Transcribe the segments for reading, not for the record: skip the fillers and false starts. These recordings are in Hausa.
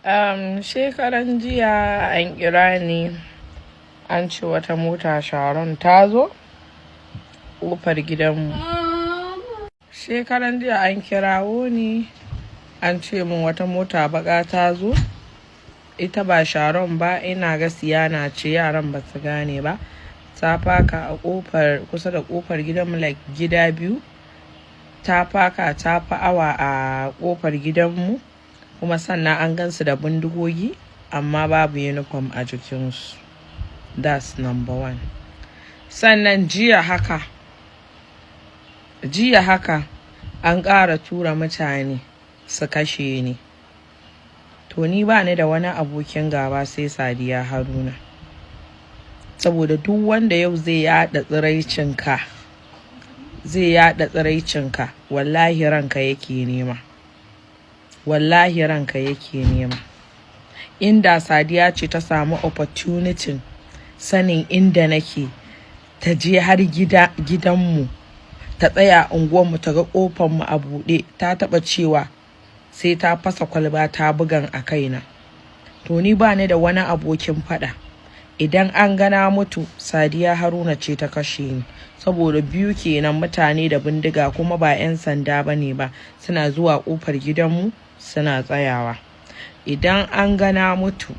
Shekaran jiya an kira ni, an ce wata mota Sharon ta zo ƙofar gidanmu. Shekaran jiya an kirawo ni, an ce min wata mota baƙa ta zo. Ita ba Sharon ba, ina ga Siyana ce, yaran ba su gane ba. Ta faka a ƙofar kusa da ƙofar gidanmu, like gida biyu. Ta faka ta fi awa a ƙofar gidanmu, kuma sannan an gansu da bindigogi amma babu uniform a jikinsu. That's number one. Sannan jiya haka an ƙara tura mutane su kashe ni. To, ni ba ni da wani abokin gaba sai Sadiya Haruna. Saboda duk wanda yau zai yaɗa tsiraicinka, zai yaɗa tsiraicinka, wallahi ranka yake nema. Wallahi ranka yake nema. Inda Sadiya ce ta samu opportunity sanin inda nake, ta je har gida gidanmu, ta tsaya unguwarmu, ta ga ƙofarmu a buɗe, ta taɓa cewa sai ta fasa kwalba ta bugan a kaina. To, ni ba ni da wani abokin faɗa. Idan an gana mutu, Sadiya Haruna ce ta kashe ni. Saboda biyu kenan, mutane da bindiga kuma ba 'yan sanda ba ne ba, suna zuwa ƙofar gidanmu suna tsayawa. Idan an gana mutu,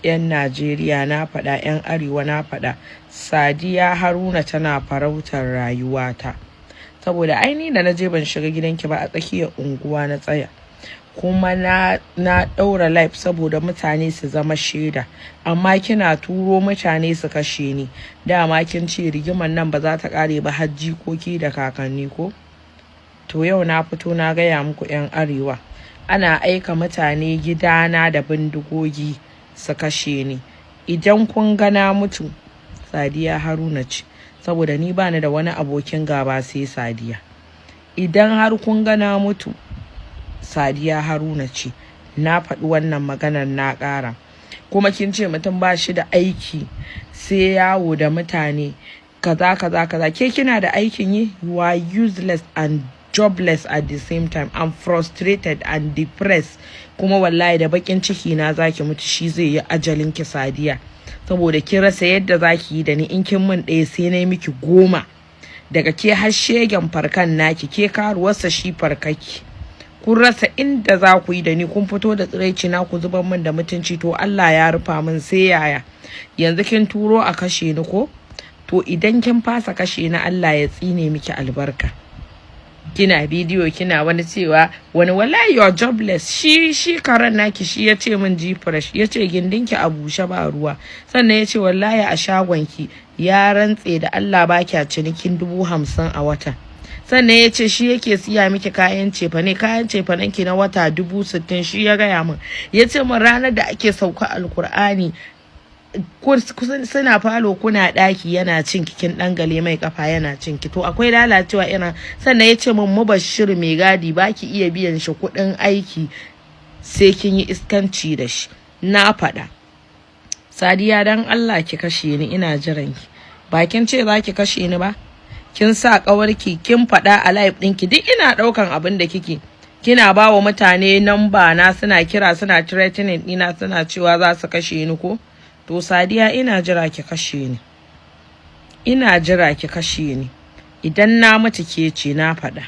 'yan Najeriya na faɗa, 'yan Arewa na faɗa, Sadiya Haruna tana farautar rayuwata. Saboda aini da na je ban shiga gidanki ba, a tsakiyar unguwa na tsaya. Kuma na ɗaura live saboda mutane su zama shaida. Amma kina turo mutane su kashe ni. Dama kin ce rigimar nan ba za ta ƙare ba har jikoki da kakanni ko? To, yau na fito na gaya muku, 'yan Arewa. Ana aika mutane gidana da bindigogi su kashe ni. Idan kun ga na mutu, Sadiya Haruna ce. Saboda ni bani da wani abokin gaba sai Sadiya. Idan har kun ga na mutu, Sadiya Haruna ce. Na faɗi wannan maganar, na ƙara. Kuma kin ce mutum ba shi da aiki sai yawo da mutane, kaza kaza kaza. Ke kina da aikin yi? You are useless and jobless at the same time and frustrated and depressed. Kuma wallahi da bakin ciki na zaki mutu, shi zai yi ajalin ki, Sadiya. Saboda kin rasa yadda zaki yi da ni, in kin min ɗaya sai na yi miki 10. Daga ke har shegen farkan naki, ke karuwarsa, shi farkaki. Kun rasa inda za ku yi da ni, kun fito da tsiraici na ku zubar min da mutunci. To, Allah ya rufa min, sai yaya? Yanzu kin turo a kashe ni ko? To, idan kin fasa kashe ni, Allah ya tsine miki albarka. Kina bidiyo kina wani cewa wani, wallahi you are jobless. Shi karan naki shi ya ce min ji fresh, ya ce gindinki a bushe ba ruwa. Sannan ya ce wallahi a shagonki, ya rantse da Allah ba kya cinikin 50,000 a wata. Sannan ya ce shi yake siya miki kayan cefane, kayan cefanen ki na wata 60,000, shi ya gaya min. Ya ce min ranar da ake sauka Alkur'ani suna falo, kuna ɗaki, yana cin kikin ɗangale mai kafa yana cin ki. To, akwai lalacewa irin? Sannan ya ce min Mubashir mai gadi baki iya biyan shi kuɗin aiki sai kin yi iskanci da shi. Na faɗa, Sadiya, dan Allah ki kashe ni, ina jiran ki. Ba kin ce za ki kashe ni ba? Kin sa ƙawarki, kin faɗa a live ɗinki, duk ina ɗaukan abin da kike kina ba wa mutane namba na, suna kira suna threatening ɗina, suna cewa za su kashe ni ko? To, Sadiya, ina jira ki kashe ni, ina jira ki kashe ni. Idan na mutu, ke ce, na faɗa.